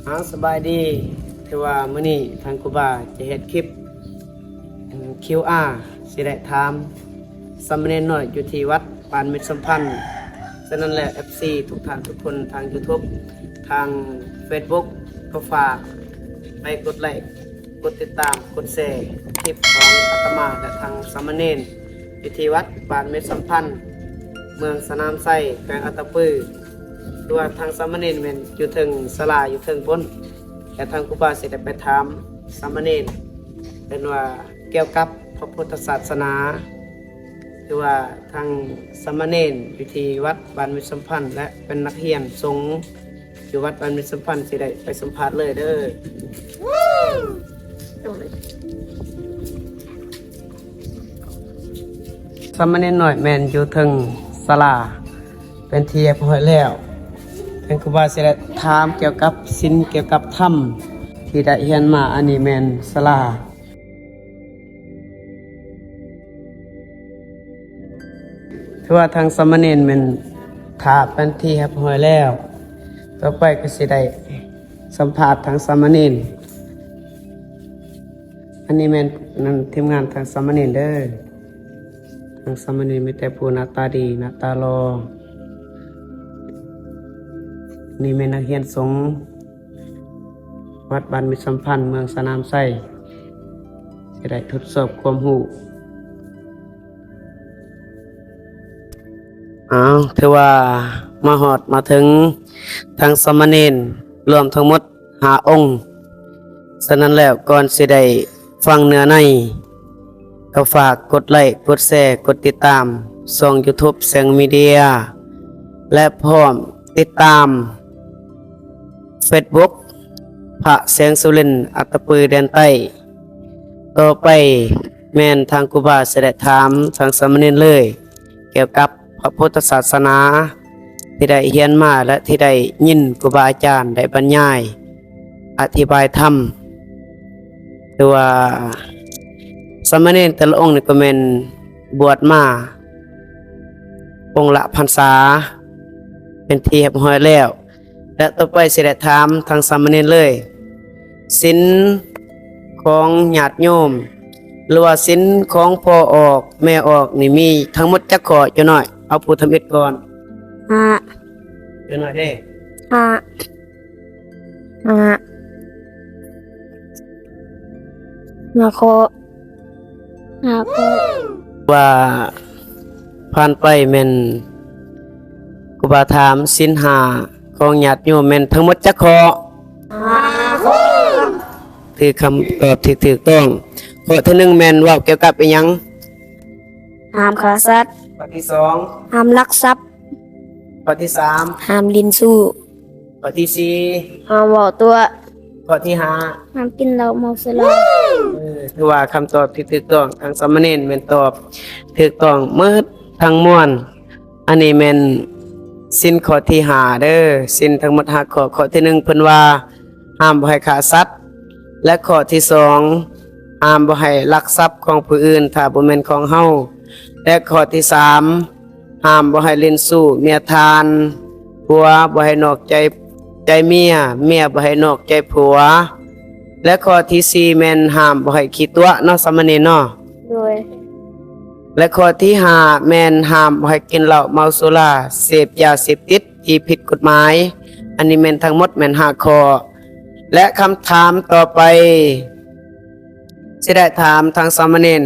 ເອົາ ສະບາຍດີ. ຖືວ່າມື້ນີ້ທາງຄູບາຈະເຮັດຄລິບ ເອັມ ຄິວອາ ຊິໄດ້ຖາມສາມະເນນນ້ອຍຢູ່ທີ່ວັດບ້ານມິດສຳພັນ. ສະນັ້ນແຫຼະ ເອັຟຊີ ທຸກທ່ານທຸກຄົນທາງຢູທູບ ທາງເຟສບຸກ ກໍຝາກໄປກົດໄລ້ ກົດຕິດຕາມ ກົດແຊຄລິບຂອງອາດຕະມາ ແລະ ທາງສາມະເນນ ຢູ່ທີ່ວັດບ້ານເມັດສຳພັນ ເມືອງສະໜາມໄຊ ແຂວງອັດຕະປື. ຄືວ່າທາງສາມະເນນແມ່ນຢູ່ເທິງສາລາ ຢູ່ເທິງພຸ້ນ ແລະ ທາງຄູບາຊິໄດ້ໄປຖາມສາມະເນນ ເພິ່ນວ່າກ່ຽວກັບພະພຸດທະສາສະໜາ. ຄືວ່າທາງສາມະເນນຢູ່ທີ່ວັດບ້ານມິດສຳພັນ ແລະ ເປັນນັກຮຽນສົງຢູ່ວັດບ້ານມິດສຳພັນ ຊິໄດ້ໄປສຳພາດເລີຍເດີ. ສາມະເນນນ້ອຍແມ່ນຢູ່ເທິງສາລາເປັນທີ່ຮຽບຮ້ອຍແລ້ວ. ເພິ່ນກໍວ່າຊິໄດ້ຖາມກ່ຽວກັບສິນ ກ່ຽວກັບທຳທີ່ໄດ້ຮຽນມາ. ອັນນີ້ແມ່ນສາລາ. ຖືວ່າທາງສາມະເນນແມ່ນຖ້າເປັນທີ່ຮຽບຮ້ອຍແລ້ວ. ຕໍ່ໄປກໍຊິໄດ້ສຳພາດທາງສາມະເນນ. ອັນນີ້ແມ່ນ ນັ້ນ ທີມງານທາງສາມະເນນເດີ. ທາງສາມະເນນມີແຕ່ຜູ້ໜ້າຕາດີ ໜ້າຕາຫຼໍ່. ນີ້ແມ່ນນັກຮຽນສົງ ວັດບ້ານມິດສຳພັນ ເມືອງສະໜາມໄຊ ຊິໄດ້ທົດສອບຄວາມຮູ້. ອ້າວ ຖືວ່າມາຮອດມາເຖິງທາງສາມະເນນ ລວມທັງໝົດຫ້າອົງ. ສະນັ້ນແລ້ວ ກ່ອນຊິໄດ້ຟັງເນື້ອໃນ ກໍຝາກກົດໄລ້ ກົດແຊ ກົດຕິດຕາມຊ່ອງຢູທູບແສງມີເດຍ ແລະ ພ້ອມຕິດຕາມເຟສບຸກ ພະແສງສຸລິນ ອັດຕະປືແດນໃຕ້. ຕໍ່ໄປແມ່ນທາງຄູບາຊິໄດ້ຖາມທາງສາມະເນນເລີຍ ກ່ຽວກັບພະພຸດທະສາສະໜາທີ່ໄດ້ຮຽນມາ ແລະ ທີ່ໄດ້ຍິນຄູບາອາຈານໄດ້ບັນຍາຍ ອະທິບາຍທຳ. ຄືວ່າສາມະເນນແຕ່ລະອົງນີ້ກໍແມ່ນບວດມາອົງລະພັນສາເປັນທີ່ຮຽບຮ້ອຍແລ້ວ. ແລະ ຕໍ່ໄປຊິໄດ້ຖາມທາງສາມະເນນເລີຍ ສິນຂອງຍາດໂຍມ ຫຼືວ່າສິນຂອງພໍ່ອອກແມ່ອອກນີ້ມີທັງໝົດຈັກຂໍ້? ເຈົ້ານ້ອຍ ເອົາຜູ້ທຳອິດກ່ອນ. ຫ້າ. ເຈົ້ານ້ອຍເດ້? ຫ້າ. ຫ້າ ຫ້າຂໍ້. ຫ້າຂໍ້. ວ່າຜ່ານໄປແມ່ນຄູບາຖາມ ສິນຫ້າຂອງຍາດໂຍມແມ່ນທັງໝົດຈັກຂໍ້? ຫ້າຂໍ້. ຖືກຄຳຕອບທີ່ຖືກຕ້ອງ. ຂໍ້ທີໜຶ່ງແມ່ນເວົ້າກ່ຽວກັບອີ່ຫຍັງ? ຫ້າມຂ້າສັດ. ຂໍ້ທີສອງ? ຫ້າມລັກຊັບ. ຂໍ້ທີສາມ? ຫ້າມຫຼິ້ນຊູ້. ຂໍ້ທີສີ່? ຫ້າມເວົ້າຕົວະ. ຂໍ້ທີຫ້າ? ຫ້າມກິນເຫຼົ້າເມົາສຸລາ. ເອີ ຖືວ່າຄຳຕອບທີ່ຖືກຕ້ອງ ທາງສາມະເນນແມ່ນຕອບຖືກຕ້ອງໝົດທັງມວນ. ອັນນີ້ແມ່ນສິນຂໍ້ທີຫ້າເດີ. ສິນທັງໝົດຫ້າຂໍ້. ຂໍ້ທີໜຶ່ງ ເພິ່ນວ່າ ຫ້າມບໍ່ໃຫ້ຂ້າສັດ ແລະ ຂໍ້ທີສອງ ຫ້າມບໍ່ໃຫ້ລັກຊັບຂອງຜູ້ອື່ນ ຖ້າບໍ່ແມ່ນຂອງເຮົາ ແລະ ຂໍ້ທີສາມ ຫ້າມບໍ່ໃຫ້ຫຼິ້ນຊູ້ເມຍທ່ານ, ຜົວບໍ່ໃຫ້ນອກໃຈ ໃຈເມຍ, ເມຍບໍ່ໃຫ້ນອກໃຈຜົວ ແລະ ຂໍ້ທີສີ່ແມ່ນຫ້າມບໍ່ໃຫ້ຂີ້ຕົວະເນາະ ສາມະເນນເນາະ. ໂດຍ. ແລະ ຂໍ້ທີຫ້າແມ່ນຫ້າມບໍ່ໃຫ້ກິນເຫຼົ້າເມົາສຸລາ, ເສບຢາເສບຕິດທີ່ຜິດກົດໝາຍ. ອັນນີ້ແມ່ນທັງໝົດແມ່ນຫ້າຂໍ້ ແລະ ຄຳຖາມຕໍ່ໄປ ຊິໄດ້ຖາມທາງສາມະເນນ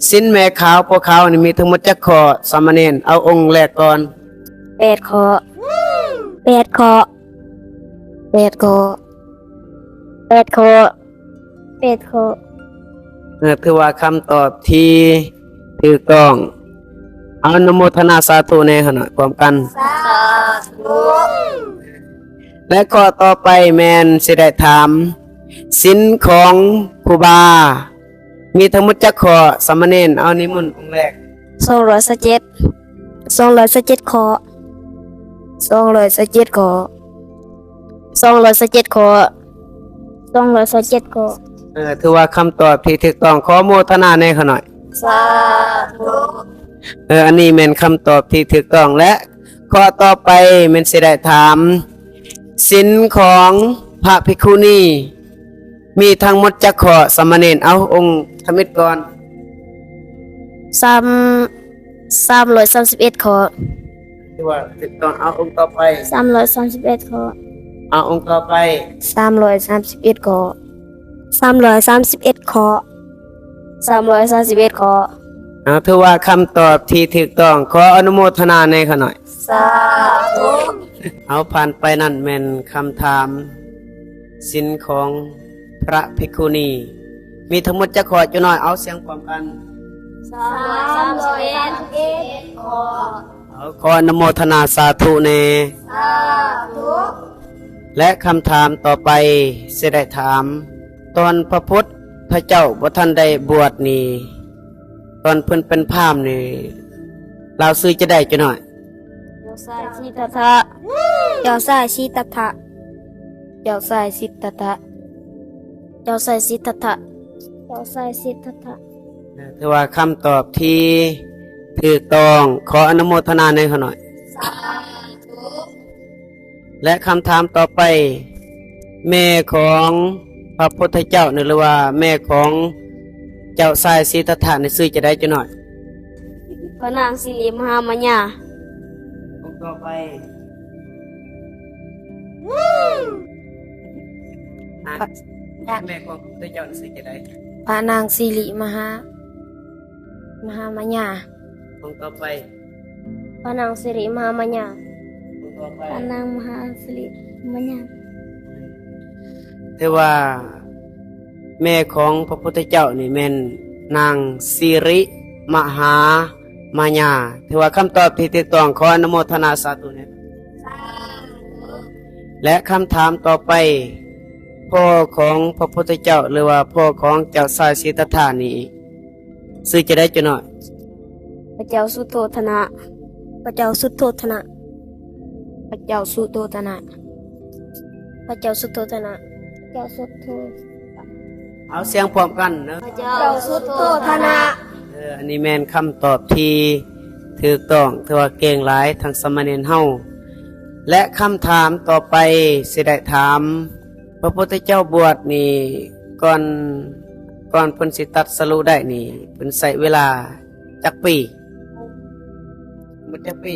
ສິນແມ່ຂາວພໍ່ຂາວນີ້ມີທັງໝົດຈັກຂໍ້? ສາມະເນນ ເອົາອົງແລກກ່ອນ. ແປດຂໍ້. ແປດຂໍ້. ແປດຂໍ້. ແປດຂໍ້. ແປດຂໍ້. ເອີ ຖືວ່າຄຳຕອບທີ່ຖືກຕ້ອງ. ອະນຸໂມທະນາສາທຸແດ່ ເຮົານະ ພ້ອມກັນ. ສາທຸ. ແລະ ຂໍ້ຕໍ່ໄປແມ່ນຊິໄດ້ຖາມ ສິນຂອງຄູບາມີທັງໝົດຈັກຂໍ້? ສາມະເນນ ເອົານິມົນອົງແລກ. ສອງຮ້ອຍຊາວເຈັດ. ສອງຮ້ອຍຊາວເຈັດຂໍ້. ສອງຮ້ອຍຊາວເຈັດຂໍ້. ສອງຮ້ອຍຊາວເຈັດຂໍ້. ສອງຮ້ອຍຊາວເຈັດຂໍ້. ເອີ ຖືວ່າຄຳຕອບທີ່ຖືກຕ້ອງ. ຂໍໂມທະນາແດ່ຂ້ານ້ອຍ. ສາທຸ. ເອີ ອັນນີ້ແມ່ນຄຳຕອບທີ່ຖືກຕ້ອງ ແລະ ຂໍ້ຕໍ່ໄປແມ່ນຊິໄດ້ຖາມ ສິນຂອງພ ພະພິກຂຸນີ ມີທັງໝົດຈັກຂໍ້ ສາມະເນນ? ເອົາ ອົງທຳອິດກ່ອນ. ສາມ ສາມຮ້ອຍສາມສິບເອັດຂໍ້. ຖືວ່າຖືກຕ້ອງ. ເອົາ ອົງຕໍ່ໄປ. ສາມຮ້ອຍສາມສິບເອັດຂໍ້. ເອົາ ອົງຕໍ່ໄປ. ສາມຮ້ອຍສາມສິບເອັດຂໍ້. ສາມຮ້ອຍສາມສິບເອັດຂໍ້. ສາມຮ້ອຍສາມສິບເອັດຂໍ້. ເອົາ ຖືວ່າຄຳຕອບທີ່ຖືກຕ້ອງ. ຂໍອະນຸໂມທະນາແດ່ຂ້ານ້ອຍ. ສາທຸ. ເອົາ ຜ່ານໄປນັ້ນແມ່ນຄຳຖາມ ສິນຂອງພະພິກຂຸນີ ມີທັງໝົດຈັກຂໍ້ ເຈົ້ານ້ອຍ? ເອົາ ສຽງພ້ອມກັນ. ສາມຮ້ອຍສາມສິບເອັດຂໍ້. ເອົາ ຂໍອະນຸໂມທະນາສາທຸແດ່. ສາທຸ. ແລະ ຄຳຖາມຕໍ່ໄປ ຊິໄດ້ຖາມ ຕອນພະພຸດທະເຈົ້າບໍ່ທັນໄດ້ບວດນີ້ ຕອນເພິ່ນເປັນພາມນີ້ ລາວຊື່ຈັ່ງໃດເຈົ້ານ້ອຍ? ເຈົ້າຊາຍສິດທັດຖະ. ເຈົ້າຊາຍສິດທັດຖະ. ເຈົ້າຊາຍສິດທັດຖະ. ເຈົ້າຊາຍສິດທັດຖະ. ເຈົ້າຊາຍສິດທັດຖະ. ຖືວ່າຄຳຕອບທີ່ຖືກຕ້ອງ. ຂໍອະນຸໂມທະນາແດ່ຂ້ານ້ອຍ. ສາທຸ. ແລະ ຄຳຖາມຕໍ່ໄປ ແມ່ຂອງພະພຸດທະເຈົ້ານີ້ ຫຼືວ່າແມ່ຂອງເຈົ້າຊາຍສິດທັດຖະນີ້ ຊື່ຈັ່ງໃດເຈົ້ານ້ອຍ? ພະນາງສິລິມະຫາມາຍາ. ອົງຕໍ່ໄປ. ອ່ະ ພະ ແມ່ຂອງພະພຸດທະເຈົ້ານີ້ຊື່ຈັ່ງໃດ? ພະນາງສິລິມະຫາ ມະຫາມາຍາ. ອົງຕໍ່ໄປ. ພະນາງສິລິມະຫາມາຍາ. ອົງຕໍ່ໄປ. ພະນາງມະຫາສິລິມາຍາ. ຖືວ່າແມ່ຂອງພະພຸດທະເຈົ້ານີ້ແມ່ນນາງສິລິມະຫາມາຍາ. ຖືວ່າຄຳຕອບທີ່ຖືກຕ້ອງ. ຂໍອະນຸໂມທະນາສາທຸແດ່. ສາທຸ. ແລະ ຄຳຖາມຕໍ່ໄປ ພໍ່ຂອງພະພຸດທະເຈົ້າ ຫຼືວ່າພໍ່ຂອງເຈົ້າຊາຍສິດທັດຖະນີ້ ຊື່ຈັ່ງໃດເຈົ້ານ້ອຍ? ພະເຈົ້າສຸໂທທະນະ. ພະເຈົ້າສຸໂທທະນະ. ພະເຈົ້າສຸໂທທະນະ. ພະເຈົ້າສຸໂທທະນະ. ພະເຈົ້າສຸໂທ ເອົາ ສຽງພ້ອມກັນເນາະ. ພະເຈົ້າສຸໂທທະນະ. ເອີ ອັນນີ້ແມ່ນຄຳຕອບທີ່ຖືກຕ້ອງ. ຖືວ່າເກັ່ງຫຼາຍທັງສາມະເນນເຮົາ. ແລະ ຄຳຖາມຕໍ່ໄປ ຊິໄດ້ຖາມ ພະພຸດທະເຈົ້າບວດນີ້ ກ່ອນ ກ່ອນເພິ່ນຊິຕັດສະຮູ້ໄດ້ນີ້ ເພິ່ນໃຊ້ເວລາຈັກປີ? ໝົດຈັກປີ?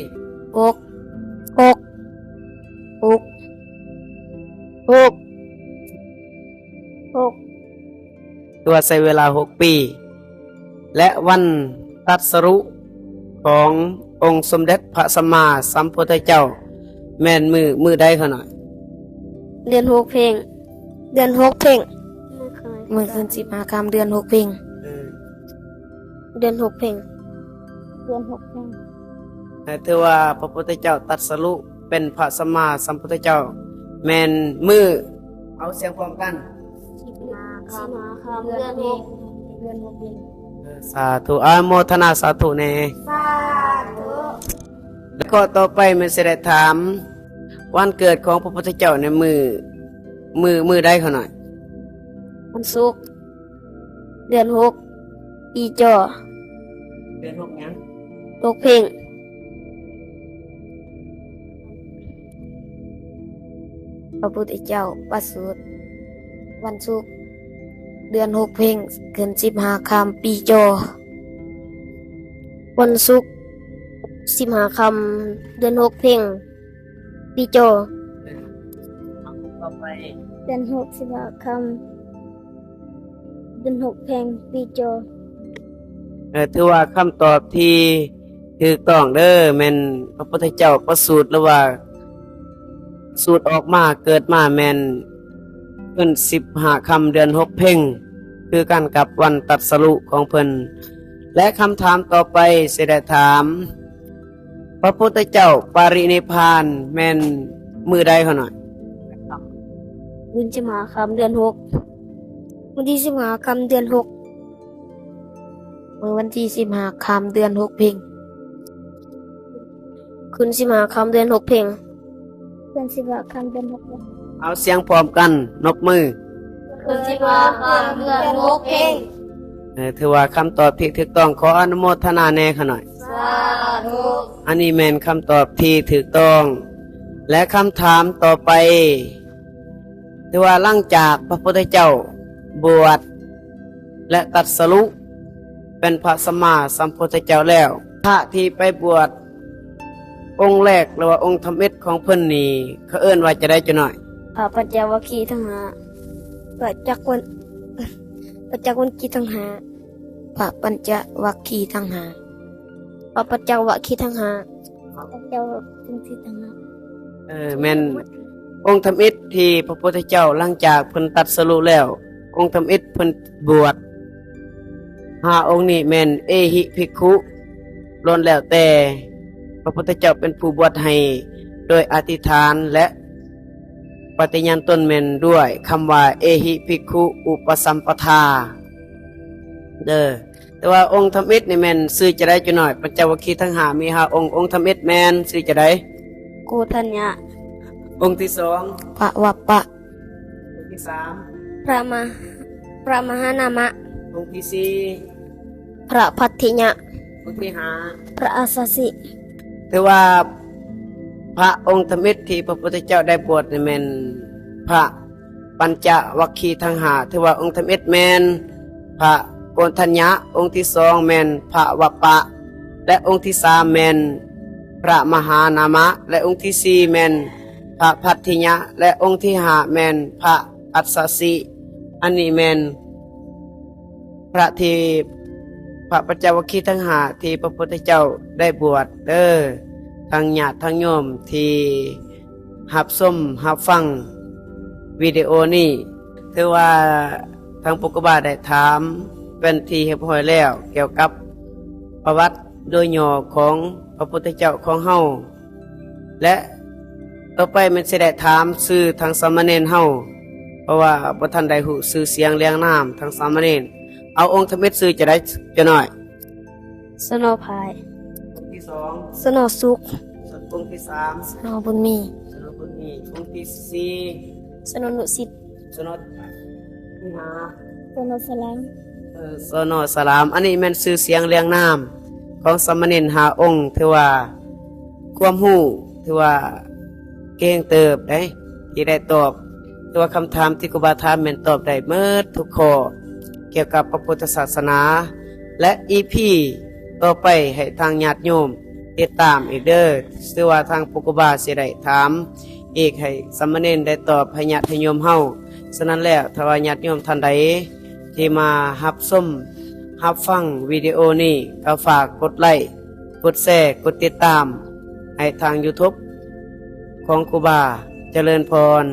ຫົກ ຫົກ ຫົກ ຫົກ ຫົກ ຖືວ່າໃຊ້ເວລາຫົກປີ. ແລະ ວັນຕັດສະຮູ້ຂອງອົງສົມເດັດພະສຳມາສຳພຸດທະເຈົ້າ ແມ່ນມື້ ມື້ໃດຂ້ານ້ອຍ? ເດືອນຫົກເພັງ. ເດືອນຫົກເພັງ. ມື້ຄືນສິບຫ້າຄ່ຳເດືອນຫົກເພັງ. ເອີ ເດືອນຫົກເພັງ. ເດືອນຫົກເພັງ. ແລະ ຖືວ່າພະພຸດທະເຈົ້າຕັດສະຮູ້ເປັນພະສຳມາສຳພຸດທະເຈົ້າ ແມ່ນມື້ ເອົາ ສຽງພ້ອມກັນ. ສິບຫ້າຄ່ຳເດືອນຫົກ. ເດືອນຫົກເພັງ. ເອີ ສາທຸ. ອະນຸໂມທະນາສາທຸແດ່. ສາທຸ. ແລະ ຂໍ້ຕໍ່ໄປແມ່ນຊິໄດ້ຖາມ ວັນເກີດຂອງພະພຸດທະເຈົ້າໃນມື້ ມື້ ມື້ໃດຂ້ານ້ອຍ? ວັນສຸກ. ເດືອນຫົກ ປີຈໍ. ເດືອນຫົກຫຍັງ? ຫົກເພັງ. ພະພຸດທະເຈົ້າປະສູດວັນສຸກ ເດືອນຫົກເພັງ ຂຶ້ນສິບຫ້າຄ່ຳ ປີຈໍ. ວັນສຸກ ສິບຫ້າຄ່ຳ ເດືອນຫົກເພັງ ປີຈໍ. ເອີ ເອົາ ຕໍ່ໄປ. ເດືອນຫົກ ສິບຫ້າຄ່ຳ ເດືອນຫົກເພັງ ປີຈໍ. ເອີ ຖືວ່າຄຳຕອບທີ່ຖືກຕ້ອງເດີ ແມ່ນພະພຸດທະເຈົ້າປະສູດ ຫຼືວ່າສູດອອກມາ ເກີດມາແມ່ນຂຶ້ນສິບຫ້າຄ່ຳເດືອນຫົກເພັງ ຄືກັນກັບວັນຕັດສະຮູ້ຂອງເພິ່ນ. ແລະ ຄຳຖາມຕໍ່ໄປຊິໄດ້ຖາມ ພະພຸດທະເຈົ້າປະລິນິບພານແມ່ນມື້ໃດຂ້ານ້ອຍ? ວັນທີສິບຫ້າຄ່ຳເດືອນຫົກ. ວັນທີສິບຫ້າຄ່ຳເດືອນຫົກ. ມື້ວັນທີສິບຫ້າຄ່ຳເດືອນຫົກເພັງ. ຄືນສິບຫ້າຄ່ຳເດືອນຫົກເພັງ. ຄືນສິບຫ້າຄ່ຳເດືອນຫົກເພັງ. ເອົາ ສຽງພ້ອມກັນ ນົບມື. ຄືນສິບຫ້າຄ່ຳເດືອນຫົກເພັງ. ເອີ ຖືວ່າຄຳຕອບທີ່ຖືກຕ້ອງ. ຂໍອະນຸໂມທະນາແດ່ຂ້ານ້ອຍ. ສາທຸ. ອັນນີ້ແມ່ນຄຳຕອບທີ່ຖືກຕ້ອງ. ແລະ ຄຳຖາມຕໍ່ໄປ ຖືວ່າຫຼັງຈາກພະພຸດທະເຈົ້າບວດ ແລະ ຕັດສະຮູ້ເປັນພະສຳມາສຳພຸດທະເຈົ້າແລ້ວ, ພະທີ່ໄປບວດອົງແລກ ຫຼືວ່າອົງທຳອິດຂອງເພິ່ນນີ້ ເຂົາເອີ້ນວ່າຈະໃດ ເຈົ້ານ້ອຍ? ພະປັນຈະວັກຄີທັງຫ້າ ປະຈັກວັນ ປະຈັກວັນຄີທັງຫ້າ ພະປັນຈະວັກຄີທັງຫ້າ ພະປັນຈະວັກຄີທັງຫ້າ ພະປັນຈະວັກຄີທັງຫ້າ ເອີ ແມ່ນອົງທຳອິດທີ່ພະພຸດທະເຈົ້າ ຫຼັງຈາກເພິ່ນຕັດສະຮູ້ແລ້ວ, ອົງທຳອິດເພິ່ນບວດ ຫ້າອົງນີ້ແມ່ນເອຫິພິກຂຸ ລ້ວນແລ້ວແຕ່ພະພຸດທະເຈົ້າເປັນຜູ້ບວດໃຫ້ໂດຍອະທິຖານ ແລະ ປະຕິຍານຕົນແມ່ນດ້ວຍຄຳວ່າ ເອຫິພິກຂຸອຸປະສຳປະທາ ເດີ. ແຕ່ວ່າອົງທຳອິດນີ້ແມ່ນຊື່ຈະໃດ ເຈົ້ານ້ອຍ? ປັນຈະວັກຄີທັງຫ້າມີຫ້າອົງ, ອົງທຳອິດແມ່ນຊື່ຈະໃດ? ໂກນທັນຍະ. ອົງທີສອງ? ພະວັບປະ. ອົງທີສາມ? ພະມະ ພະມະຫານາມະ. ອົງທີສີ່? ພະພັດທິຍະ. ອົງທີຫ້າ? ພະອັດສະສິ. ຖືວ່າພະອົງທຳອິດທີ່ພະພຸດທະເຈົ້າໄດ້ບວດນີ້ແມ່ນພະ ປັນຈະວັກຄີທັງຫ້າ ຖືວ່າອົງທຳອິດແມ່ນພະໂກນທັນຍະ, ອົງທີສອງແມ່ນພະວັບປະ ແລະ ອົງທີສາມແມ່ນພະມະຫານາມະ ແລະ ອົງທີສີ່ແມ່ນພະພັດທິຍະ ແລະ ອົງທີຫ້າແມ່ນພະອັດສະສິ. ອັນນີ້ແມ່ນ ພະທີ່ ພະປັນຈະວັກຄີທັງຫ້າທີ່ພະພຸດທະເຈົ້າໄດ້ບວດເດີ ທັງຍາດທັງໂຍມທີ່ຮັບຊົມຮັບຟັງວິດີໂອນີ້. ຖືວ່າທາງປຸກກະບາໄດ້ຖາມເປັນທີ່ຮຽບຮ້ອຍແລ້ວ ກ່ຽວກັບປະຫວັດໂດຍຫຍໍ້ຂອງພະພຸດທະເຈົ້າຂອງເຮົາ. ແລະ ຕໍ່ໄປແມ່ນຊິໄດ້ຖາມຊື່ທາງສາມະເນນເຮົາ ເພາະວ່າບໍ່ທັນໄດ້ຮູ້ຊື່ສຽງລຽງນາມທາງສາມະເນນ. ເອົາ ອົງທຳອິດຊື່ຈະໃດ ເຈົ້ານ້ອຍ? ສະໜໍພາຍ. ອົງທີສອງ? ສະໜໍສຸກ. ອົງທີສາມ? ສະໜໍບຸນມີ. ສະໜໍບຸນມີ. ອົງທີສີ່? ສະໜໍນຸສິດ. ສະໜໍ ສະໜໍສະຫຼາມ. ເອີ ສະໜໍສະຫຼາມ. ອັນນີ້ແມ່ນຊື່ສຽງລຽງນາມຂອງສາມະເນນຫ້າອົງ. ຖືວ່າຄວາມຮູ້ ຖືວ່າເກັ່ງເຕີບເດ້ ທີ່ໄດ້ຕອບ. ຖືວ່າຄຳຖາມທີ່ຄູບາຖາມແມ່ນຕອບໄດ້ໝົດທຸກຂໍ້ ກ່ຽວກັບພະພຸດທະສາສະໜາ ແລະ ອີພີຕໍ່ໄປໃຫ້ທາງຍາດໂຍມຕິດຕາມອີກເດີ. ຖືວ່າທາງປຸກກະບາຊິໄດ້ຖາມ ອີກໃຫ້ສາມະເນນໄດ້ຕອບໃຫ້ຍາດໃຫ້ໂຍມເຮົາ. ສະນັ້ນແລ້ວ ຖ້າວ່າຍາດໂຍມທ່ານໃດທີ່ມາຮັບຊົມຮັບຟັງວິດີໂອນີ້ ກໍຝາກກົດໄລ, ກົດແຊ, ກົດຕິດຕາມໃຫ້ທາງຢູທູບຂອງຄູບາ. ຈະເລີນພອນ.